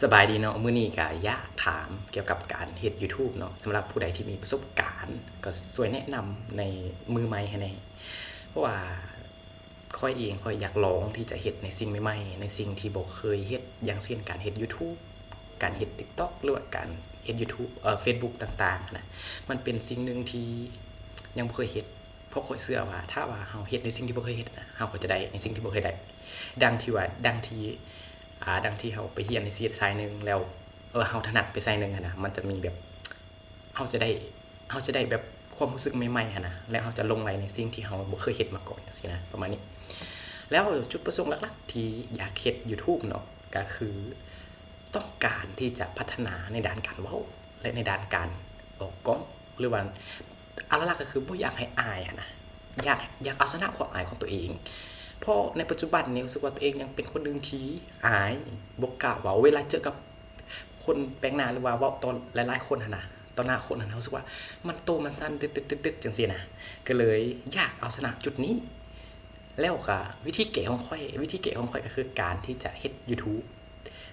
ສະບາຍດີເນາະ, ມື້ນີ້ກະຢາກຖາມກ່ຽວກັບການເຮັດ YouTube ເນາະ, ສຳລັບຜູ້ໃດທີ່ມີປະສົບການ ກໍຊ່ວຍແນະນຳໃນມືໃໝ່ໃຫ້ແດ່ ເພາະວ່າຂ້ອຍເອງ ຂ້ອຍຢາກລອງທີ່ຈະເຮັດໃນສິ່ງໃໝ່ໆ ໃນສິ່ງທີ່ບໍ່ເຄີຍເຮັດ, ຢ່າງເຊັ່ນ ການເຮັດ YouTube ການເຮັດ TikTok ຫຼືວ່າການເຮັດ YouTube ເອີ Facebook ຕ່າງໆ ຫັ້ນນະ, ມັນເປັນສິ່ງໜຶ່ງທີ່ຍັງບໍ່ເຄີຍເຮັດ. ເພາະຂ້ອຍເຊື່ອວ່າ ຖ້າວ່າເຮົາເຮັດໃນສິ່ງທີ່ບໍ່ເຄີຍເຮັດນະ, ເຮົາກໍຈະໄດ້ໃນສິ່ງທີ່ບໍ່ເຄີຍໄດ້. ດັ່ງທີ່ວ່າ ດັ່ງທີ່ ອ່າ ດັ່ງທີ່ເຮົາໄປຮຽນໃນສາຍໜຶ່ງແລ້ວ ເອີ ເຮົາຖະໜັດໄປສາຍໜຶ່ງຫັ້ນນະ, ມັນຈະມີແບບ ເຮົາຈະໄດ້ ເຮົາຈະໄດ້ແບບຄວາມຮູ້ສຶກໃໝ່ໆຫັ້ນນະ, ແລ້ວເຮົາຈະຫຼົງໄຫຼໃນສິ່ງທີ່ເຮົາບໍ່ເຄີຍເຮັດມາກ່ອນ ຈັ່ງຊີ້ນະ, ປະມານນີ້. ແລ້ວຈຸດປະສົງຫຼັກໆທີ່ຢາກເຮັດ YouTube ເນາະ ກໍຄືຕ້ອງການທີ່ຈະພັດທະນາໃນດ້ານການເວົ້າ ແລະ ໃນດ້ານການອອກກ້ອງ ຫຼືວ່າ ເອົາຫຼັກໆກໍຄືບໍ່ຢາກໃຫ້ອາຍຫັ້ນນະ, ຢາກ ຢາກເອົາຊະນະຄວາມອາຍຂອງຕົວເອງ. ເພາະໃນປັດຈຸບັນນີ້ຮູ້ສຶກວ່າຕົວເອງຍັງເປັນຄົນໜຶ່ງທີ່ອາຍ, ບໍ່ກ້າເວົ້າ. ເວລາເຈີກັບຄົນແປກໜ້າ ຫຼືວ່າເວົ້າຕໍ່ຫຼາຍໆຄົນຫັ້ນນະ, ຕໍ່ໜ້າຄົນຫັ້ນນະ, ຮູ້ສຶກວ່າມັນໂຕມັນສັ່ນ ຕຶດໆໆໆ ຈັ່ງຊີ້ນະ. ກໍເລີຍຢາກເອົາຊະນະຈຸດນີ້. ແລ້ວກໍວິທີແກ້ຂອງຂ້ອຍ ວິທີແກ້ຂອງຂ້ອຍກໍຄືການທີ່ຈະເຮັດ YouTube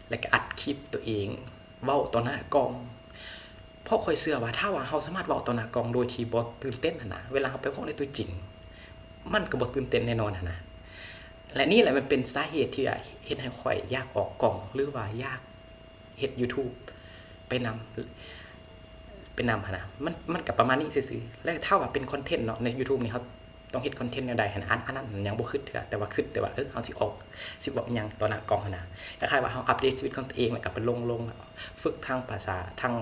ແລ້ວກໍອັດຄລິບຕົວເອງເວົ້າຕໍ່ໜ້າກ້ອງ. ເພາະຂ້ອຍເຊື່ອວ່າ ຖ້າວ່າເຮົາສາມາດເວົ້າຕໍ່ໜ້າກ້ອງໂດຍທີ່ບໍ່ຕື່ນເຕັ້ນຫັ້ນນະ, ເວລາເຮົາໄປເວົ້າໃນຕົວຈິງ ມັນກໍບໍ່ຕື່ນເຕັ້ນແນ່ນອນຫັ້ນນະ. ແລະ ນີ້ແຫຼະມັນເປັນສາເຫດທີ່ວ່າເຮັດໃຫ້ຂ້ອຍຢາກອອກກ້ອງ ຫຼືວ່າຢາກເຮັດ YouTube ໄປນຳ ໄປນຳຫັ້ນນະ. ມັນ ມັນກໍປະມານນີ້ຊື່ໆ. ແລະ ຖ້າວ່າເປັນຄອນເທັນເນາະ ໃນ YouTube ນີ້ ເຮົາຕ້ອງເຮັດຄອນເທັນແນວໃດຫັ້ນນະ, ອັນ ອັນນັ້ນຍັງບໍ່ຄິດເທື່ອ, ແຕ່ວ່າຄິດແຕ່ວ່າ ເອີ ເຮົາຊິອອກ ຊິເວົ້າຫຍັງຕໍ່ໜ້າກ້ອງຫັ້ນນະ. ຄ້າຍໆວ່າເຮົາອັບເດດຊີວິດຂອງຕົວເອງ ແລ້ວກໍໄປລົງ ລົງ ຝຶກທາງພາສາ ທັງ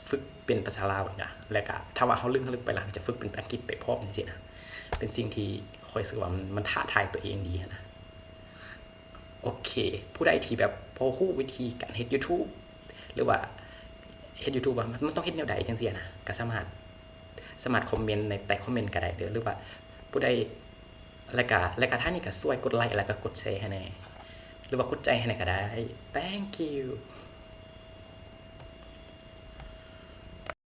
ຝຶກເປັນພາສາລາວນະ, ແລ້ວກະຖ້າວ່າເຮົາລຶ້ງ ເຮົາລຶ້ງໄປລະ ເຮົາຈະຝຶກເປັນອັງກິດໄປພ້ອມ ຈັ່ງຊີ້ນະ. ເປັນສິ່ງທີ່ຂ້ອຍຮູ້ສຶກວ່າມັນ ມັນທ້າທາຍຕົວເອງດີນະ. ໂອເຄ ຜູ້ໃດທີ່ແບບບໍ່ຮູ້ວິທີການເຮັດ YouTube ຫຼືວ່າເຮັດ YouTube ວ່າມັນ ມັນຕ້ອງເຮັດແນວໃດ ຈັ່ງຊີ້ນະ, ກໍສາມາດ ສາມາດຄອມເມັນໃນໃຕ້ຄອມເມັນກໍໄດ້ເດີ ຫຼືວ່າຜູ້ໃດ ແລ້ວກະ ແລ້ວກະທ້າຍນີ້ກໍຊ່ວຍກົດໄລ ແລ້ວກໍກົດແຊໃຫ້ແດ່ ຫຼືວ່າກົດໃຈໃຫ້ແດ່ກໍໄດ້. Thank you.